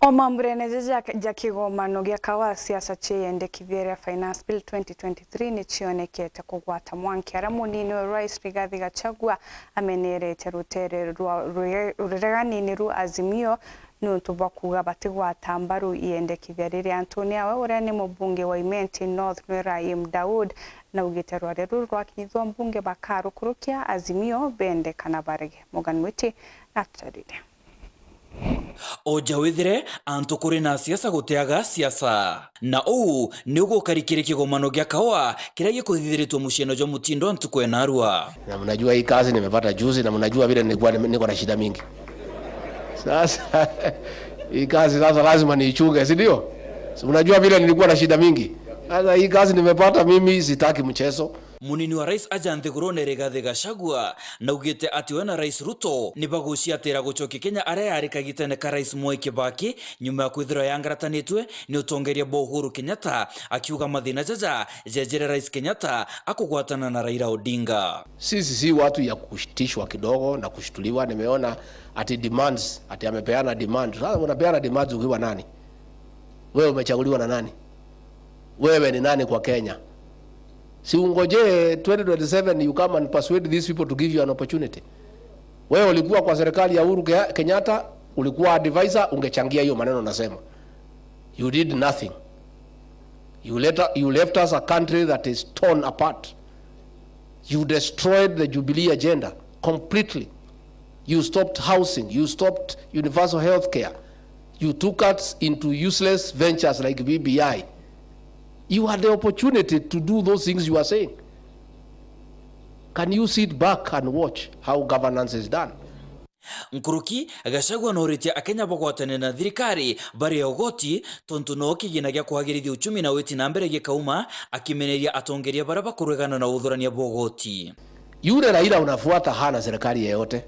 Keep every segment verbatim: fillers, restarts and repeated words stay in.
O mamburene jaja ja kigomano gia kawa, siasa cieyendekithia ria Finance Bill twenty twenty-three ni cionekete kugwata mwanki, aria munini wa Rais Rigathi Gachagua amenerete rutere rwa rure-, rureganini ru Azimio niuntu bwa kuuga batigwata mbaru iyendekithia riri. Anthony Awe, uria ni mubunge wa Imenti North Nwera Im Daud, naugite rware ruru rwakinyithua mbunge bakarukurukia Azimio bende kana barege. Morgan Mwiti natutarire. Oja withire antu kuri na siasa guteaga siasa. Na uu ni ugukari kiri kigomano gia kawa kiria gikuthithiritwe muciene jwa Mutindo ntuku ya narua. Na mnajua hii kazi nimepata juzi, na mnajua vile nilikuwa nime-, niko na shida mingi. Sasa, hii kazi sasa lazima niichunge, si ndio? Si mnajua vile nilikuwa na shida mingi? Sasa hii kazi nimepata mimi, sitaki mchezo. Munini wa rais aja nthigurune Rigathi Gachagua naugite ati we na Rais Ruto ni baguciatira gucokia Kenya aria yari kagitene ka Rais Mwai Kibaki nyuma ya kwithirwa yangaratanitwe ni utongeria bwa Uhuru Kenyatta, akiuga mathina jaja jejire Rais Kenyatta akugwatana na Raila Odinga. Sisi si watu ya kushitishwa kidogo na kushtuliwa. Nimeona ati demands, ati amepeana demand. Sasa unapeana demands ukiwa nani? Wewe umechaguliwa na nani? Wewe ni nani kwa Kenya? Si ungoje twenty twenty-seven, you come and persuade these people to give you an opportunity. Wewe ulikuwa kwa serikali ya Uhuru Ke-, Kenyatta, ulikuwa advisor, ungechangia hiyo maneno nasema. You did nothing. You let, you left us a country that is torn apart. You destroyed the Jubilee agenda completely. You stopped housing. You stopped universal health care. You took us into useless ventures like B B I. You had the opportunity to do those things you are saying. Can you sit back and watch how governance is done? Nkuruki, Gachagua nooritie Akenya bagwatane na thirikari bari ugoti, tontu no kigina gia kwagirithia uchumi na witi na mbere gikauma, akimeneria atongeria baria bakuregana na uthurania bwa ugoti. Yule Raila unafuata hana serikali yeyote.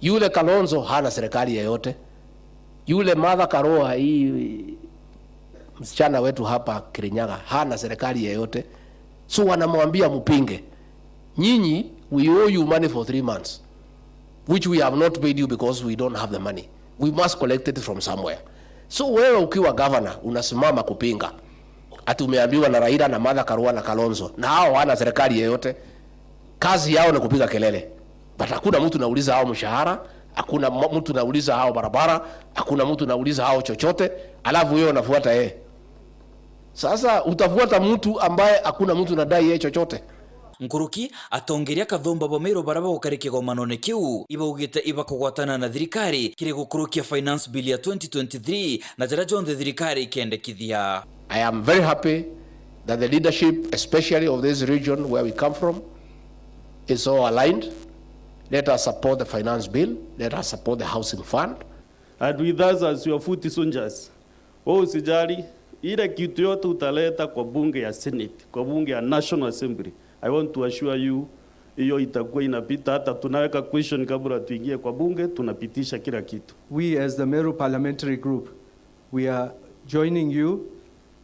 Yule Kalonzo hana serikali yeyote. Yule Martha Karua, hii msichana wetu hapa Kirinyaga, hana serikali yeyote. So wanamwambia mpinge. Nyinyi, we owe you money for three months, which we have not paid you because we don't have the money. We must collect it from somewhere. So wewe ukiwa governor, unasimama kupinga ati umeambiwa na Raila na Martha Karua na Kalonzo, na hao hawana serikali yeyote, kazi yao ni kupiga kelele. But hakuna mtu nauliza hao mshahara, hakuna ma-, mtu nauliza hao barabara, hakuna mtu nauliza hao chochote, alafu wewe unafuata yeye. Sasa utafuata mtu ambaye hakuna mtu nadai yeye chochote. Nkuruki, atongeria kathumba ba Meru baria bagukari kigomanone kiu, ibaugite ibakugwatana na thirikari kiri gukurukia Finance Bill ya twenty twenty-three na jaria jonthe thirikari ikendekithia. I am very happy that the leadership, especially of this region where we come from, is all aligned. Let us support the Finance Bill. Let us support the Housing Fund. And with us as your foot soldiers, wewe usijali, ile kitu yote utaleta kwa bunge ya Senate, kwa bunge ya National Assembly, I want to assure you, hiyo itakuwa inapita. Hata tunaweka question kabla tuingie kwa bunge, tunapitisha kila kitu. We as the Meru Parliamentary Group, we are joining you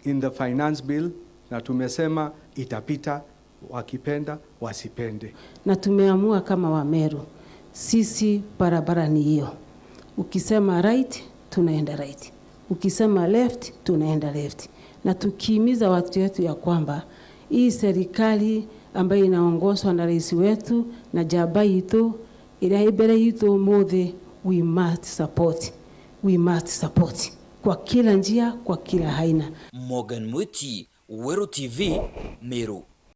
in the Finance Bill, na tumesema itapita, wakipenda, wasipende. Na tumeamua kama Wameru, sisi barabara ni hiyo. Ukisema right, tunaenda right. Ukisema left, tunaenda left. Na tukihimiza watu wetu ya kwamba hii serikali ambayo inaongozwa na rais wetu na jamba itu, iria i mbere itu umuthi, we must support. We must support. Kwa kila njia, kwa kila aina. Morgan Mwiti, Weru T V, Meru.